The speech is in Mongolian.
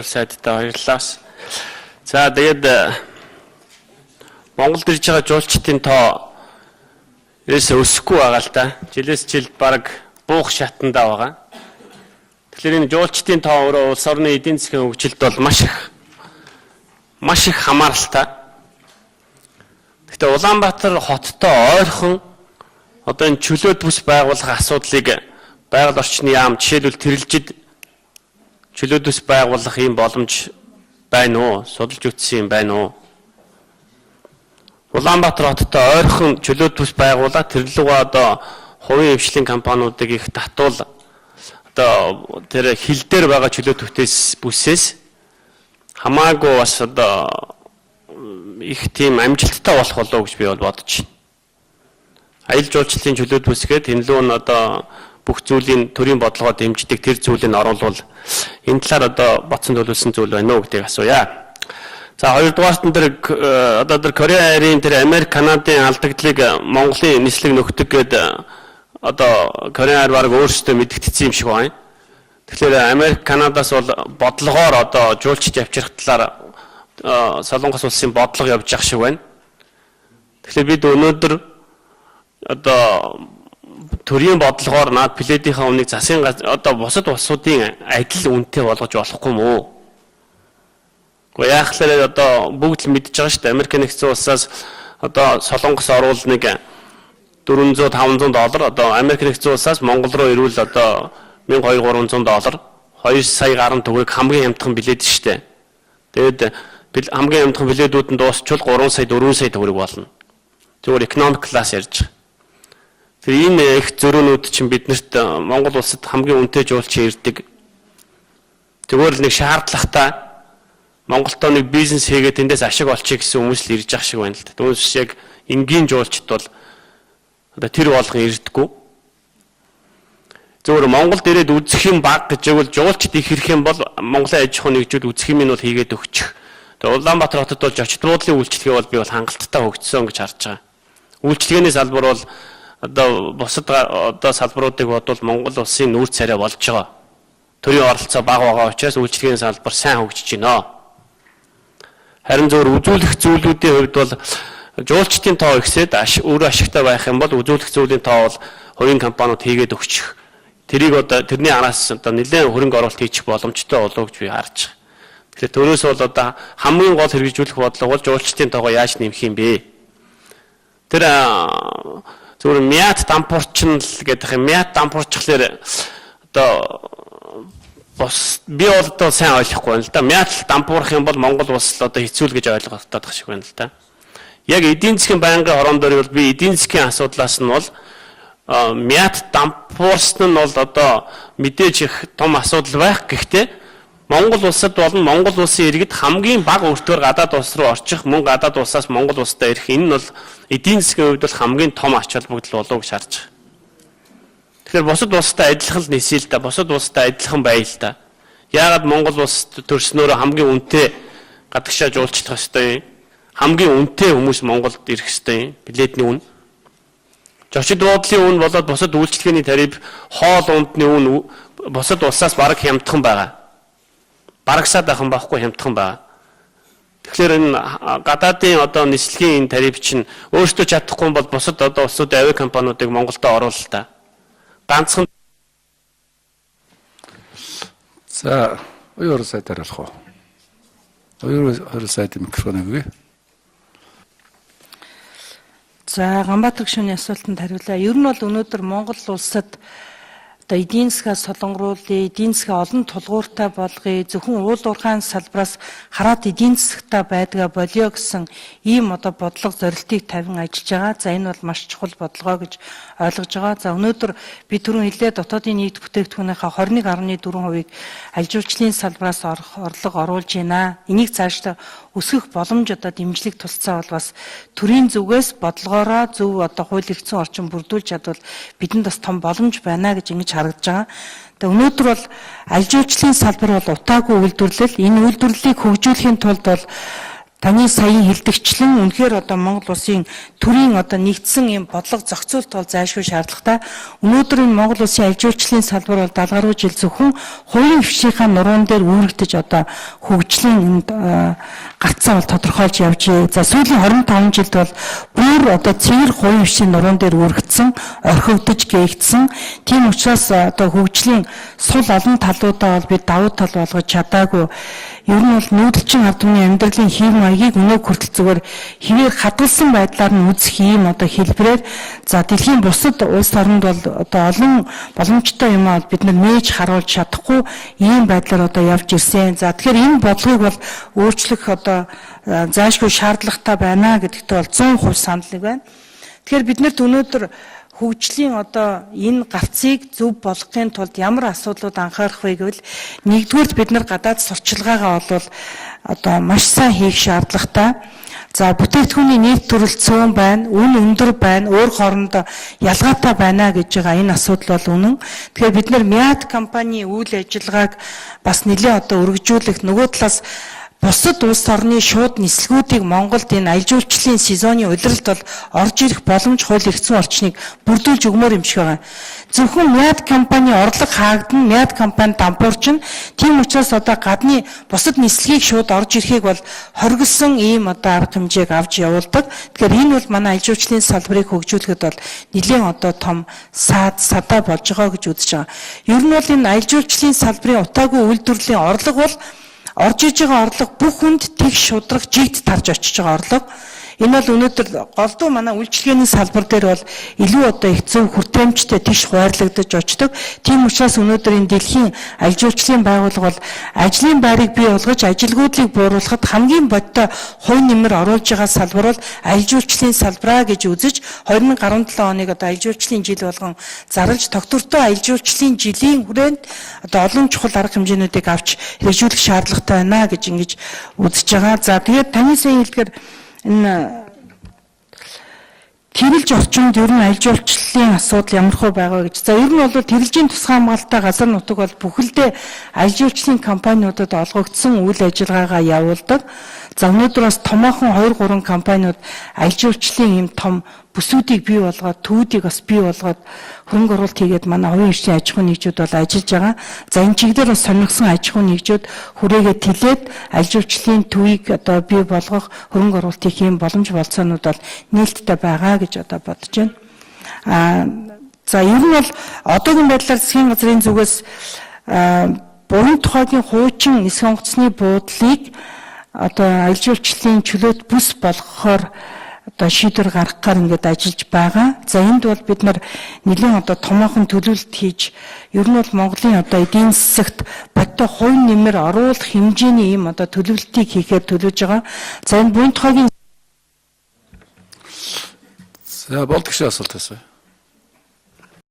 Сайдтай баярлалаа. За тэгээд Монголд ирж байгаа жуулчдын тоо ерөөсөө өсөхгүй байгаа л да. Жилээс жилд бараг буух шатандаа байгаа. Тэгэхээр энэ жуулчдын тоо өөрөө улс орны эдийн засгийн хөгжилд бол маш их хамааралтай. Гэхдээ Улаанбаатар хоттой ойрхон одоо энэ чөлөөт бүс байгуулах асуудлыг байгаль орчны яам, жишээлбэл, Тэрэлжид чөлөөт бүс байгуулах ийм боломж байна уу? Судалж үзсэн юм байна уу? Улаанбаатар хоттой ойрхон чөлөөт бүс байгуулаад тэр лугаа одоо хувийн хэвшлийн компаниудыг их татвал одоо тэр хил дээр байгаа чөлөөт бүсээс хамаагүй бас одоо их тийм амжилттай болох болов уу гэж би бол бодож байна. Аялал жуулчлалын чөлөөт бүсгээд энэ лүү нь одоо бүх зүйлийн төрийн бодлогоо дэмждэг тэр зүйлийг оруулвал энэ талаар одоо бодсон төлөвлөсөн зүйл байна уу гэдгийг асууя. За, хоёрдугаарт нь тэр одоо тэр Korean Air-ийн тэр Америк Канадын алдагдлыг Монголын нислэг нөхдөг гээд одоо Korean Air бараг өөрсдөө мэдэгдсэн юм шиг байна. Тэгэхээр Америк Канадаас бол бодлогоор одоо жуулчид авчрах талаар Солонгос улсын бодлого явж байгаа шиг байна. Тэгэхээр бид өнөөдөр одоо төрийн бодлогоор наад билетийнхаа үнэийг засгийн одоо бусад улсуудын адил үнэтэй болгож болохгүй юм уу? Гэхдээ яахлаараа одоо бүгд л мэдж байгаа шүү дээ. Америк нэгдсэн улсаас одоо Солонгос оруул нэг 400 500 доллар, одоо Америк нэгдсэн улсаас Монгол руу ирвэл одоо 1200 300 доллар, 2 сая гаруй төгрөг хамгийн хямдхан билет шүү дээ. Тэгээд хамгийн хямдхан билетүүд нь дуусчвал 3 сая 4 сая төгрөг болно. Зүгээр economic class ярьж байгаа. Тэр энэ их зөрөөнүүд чинь биднэрт Монгол улсад хамгийн үнэтэй жуулчин ирдэг. Зүгээр л нэг шаардлагатай Монголдоо нэг бизнес хийгээд тэндээс ашиг олчих гэсэн хүмүүс л ирж байгаа шиг байна л да. Түүнээс яг энгийн жуулчд бол одоо тэр болгон ирдэггүй. Зөвхөн Монголд ирээд үзэх юм баг гэж гэвэл жуулчд их ирэх юм бол Монголын аж ахуйн нэгжүүд үзэх юм нь бол хийгээд өгчих. Тэгээ Улаанбаатар хотод бол зочид буудлын үйлчилгээ бол би бол хангалттай хөгжсөн гэж харж байгаа. Үйлчилгээний салбар бол одоо бусад одоо салбаруудыг бодвол Монгол улсын нүүр царай болж байгаа. Төрийн оролцоо бага байгаа учраас үйлчилгээний салбар сайн хөгжиж байна. Харин зөвхөн үзүүлэх зүйлүүдийн хувьд бол жуулчдын тоо ихсээд үр ашигтай байх юм бол үзүүлэх зүйлийн тоо бол хувийн компаниуд хийгээд өгчих. Тэрийг одоо тэрний араас одоо нэлээд хөрөнгө оруулалт хийчих боломжтой болов гэж би харж байгаа. Тэгэхээр төрөөс бол одоо хамгийн гол хэрэгжүүлэх бодлого бол жуулчдын тоогоо яаж нэмэх юм бэ? Тэр зөвхөн мят дампуурчин л гэдэг юм. Мят дампуурчлахлаар одоо бос би бол одоо сайн ойлгохгүй байна л да. Мят дампуурах юм бол Монгол улс л одоо хэцүү л гэж ойлгохтой байх шиг байна л да. Яг эдийн засгийн байнгын хорон дээр бол би эдийн засгийн асуудлаас нь бол мят дампуурсан нь бол одоо мэдээж их том асуудал байх. Гэхдээ Монгол улсад болон Монгол улсын иргэд хамгийн бага өртөөр гадаад улс руу орчих, мөн гадаад улсаас Монгол улстай ирэх, энэ нь бол эдийн засгийн хувьд бол хамгийн том ач холбогдол болов гэж харж байгаа. Тэгэхээр бусад улстай адилхан л нисэе л да. Бусад улстай адилхан байл л да. Яагаад Монгол улс төрснөөрөө хамгийн үнэтэй гадагшаа жуулчлах ёстой юм? Хамгийн үнэтэй хүмүүс Монголд ирэх ёстой юм? Билетний үн. Зочид буудлын үн болоод бусад үйлчилгээний тариф, хоол ундны үн бусад улсаас бараг хямдхан байгаа. Барагсаад байх юм байхгүй, хямдхан байгаа. Тэгэхээр энэ гадаадын одоо нислэгийн энэ тариф чинь өөрсдөө чадахгүй бол бусад одоо улсуудын авиа компаниудыг Монголдо оруулал та. Ганцхан За, оюун сайд хариулах уу? Оюун хурал сайдын микрофоныг өгье. За, Ганбаатар гишүүний асуултанд хариулъя. Ер нь бол өнөөдөр Монгол улсад одоо эдийн засгаа солонгоруулъя, эдийн засгаа олон тулгууртай болгоё, зөвхөн уул уурхайн салбараас хараад эдийн засагтай байдгаа болио гэсэн ийм одоо бодлого зорилтыг тавин ажиллаж байгаа. За, энэ бол маш чухал бодлогоо гэж ойлгож байгаа. За, өнөөдөр би түрүүн хэлээ, дотоодын нийт бүтээгдэхүүнийхээ 21.4%-ийг аль жуулчлалын салбараас орлого оруулж байна. Энийг цаашдаа өсгөх боломж, одоо дэмжлэг тулцаа бол бас төрийн зүгээс бодлогоороо зөв одоо хууль эрх зүйн орчин бүрдүүлж чадвал бидэнд бас том боломж байна гэж ингэж харагдаж байгаа. Тэгээ өнөөдөр бол аль жуулчлалын салбар бол утаагүй үйлдвэрлэл. Энэ үйлдвэрлэлийг хөгжүүлэхийн тулд бол Таны саяын хэлдэгчлэн үнэхээр одоо Монгол улсын төрийн одоо нэгдсэн юм бодлого зохицуулалт бол зайлшгүй шаардлагатай. Өнөөдөр энэ Монгол улсын аялал жуулчлалын салбар бол 70 гаруй жил зөвхөн хувийн хвшийнхаа нуруунд дээр үүрэгдэж одоо хөгжлийн энд гарцаа бол тодорхойлж явжээ. За сүүлийн 25 жилд бол бүр одоо цэвэр хувийн хвшийн нуруунд дээр үүрэгдсэн, орхигдож гээгдсэн. Тийм учраас одоо хөгжлийн сул олон талуудаа бол бид давуу тал болгож чадаагүй. Ер нь бол нүүдэлчин ард түмний амьдралын хэв маягийг өнөө хүртэл зүгээр хэвээр хадгалсан байдлаар нь үзэх ийм одоо хэлбэрээр за дэлхийн бусад улс оронд бол одоо олон боломжтой юм аа бид нар нээж харуулж чадахгүй ийм байдлаар одоо явж ирсэн. За тэгэхээр энэ бодлогыг бол өөрчлөх одоо зайлшгүй шаардлагатай байна гэдэгт бол 100% санал нэг байна. Тэгэхээр бид нарт өнөөдөр хөгжлийн одоо энэ гарцыг зөв болгохын тулд ямар асуудлууд анхаарах вэ гэвэл нэгдүгээрт бид нар гадаад сурчлагаагаа бол одоо маш сайн хийх шаардлагатай. За бүтээгдэхүүний нийт төрөл цөөн байна, үн өндөр байна, өөр хоорондоо ялгаатай байна гэж байгаа энэ асуудал бол үнэн. Тэгэхээр бид нар Миат компани үйл ажиллагааг бас нэлээд одоо өргөжүүлэх, нөгөө талаас бусад улс орны шууд нислэгүүдийг Монголд энэ аялал жуулчлалын сезоны улиралд бол орж ирэх боломж хууль эрх зүйн орчныг бүрдүүлж өгмөр юм шиг байгаа. Зөвхөн Миат компани орлого хаагдана, Миат компани дампуурчин. Тийм учраас одоо гадны бусад нислэгийг шууд орж ирэхийг бол хоригдсон ийм одоо арга хэмжээг авч явуулдаг. Тэгэхээр энэ бол манай аялал жуулчлалын салбарыг хөгжүүлэхэд бол нэлээд одоо том саад садаа болж байгаа гэж үзэж байгаа. Ер нь бол энэ аялал жуулчлалын салбарын утаагүй үйлдвэрлэлийн орлого бол орж иж байгаа орлого бүх хүнд тэгш шудраг жигд тарж очиж байгаа орлого. Энэ бол өнөөдөр голдуу манай үйлчилгээний салбар дээр бол илүү одоо их зөв хүртээмжтэй тэгш хуваарлагдаж очдог. Тийм учраас өнөөдөр энэ дэлхийн аялал жуулчлалын байгууллага бол ажлын байрыг бий болгож ажилгүйдлийг бууруулахад хамгийн бодтой хувь нэмэр оруулж байгаа салбар бол аялал жуулчлалын салбараа гэж үзэж 2017 оныг одоо аялал жуулчлалын жил болгон зарлж тогтвортой аялал жуулчлалын жилийн хүрээнд одоо олон чухал арга хэмжээнүүдийг авч хэрэгжүүлэх шаардлагатай байна гэж ингэж үзэж байгаа. За тэгээд таны сайн хэлдгээр энэ тэрэлж орчинд ер нь аялал жуулчлалын асуудал ямар хөө байгаа гэж. За ер нь бол тэрэлжийн тусгай хамгаалалттай газар нутаг бол бүхэлдээ аялал жуулчлалын компаниудад олгогдсон үйл ажиллагаагаа явуулдаг. За өнөөдөр бас томоохон 2 3 компаниуд аялал жуулчлалын ийм том бүсүүдийг бий болгоод, түүдийг бас бий болгоод хөрөнгө оруулалт хийгээд манай хувийн хвшийн аж ахуйн нэгжүүд бол ажиллаж байгаа. За энэ чиглэлээр бас сонирхсан аж ахуйн нэгжүүд хүрээгээ тэлээд аялал жуулчлалын төвийг одоо бий болгох хөрөнгө оруулалт хийх юм боломж болцоонууд бол нээлттэй байгаа гэж одоо бодож байна. За ер нь бол одоогийн байдлаар засгийн газрын зүгээс буран тухайгийн хуучин нисэх онгоцны буудлыг одоо аялал жуулчлалын чөлөөт бүс болгохоор одоо шийдвэр гаргахаар ингээд ажиллаж байгаа. За энд бол бид нар нэлээд одоо томоохон төлөвлөлт хийж ер нь бол Монголын одоо эдийн засагт бодтой хувь нэмэр оруулах хэмжээний ийм одоо төлөвлөлтийг хийхээр төлөвлөж байгаа. За энэ буян тухайгийн За болдогшийн асуулт асууя.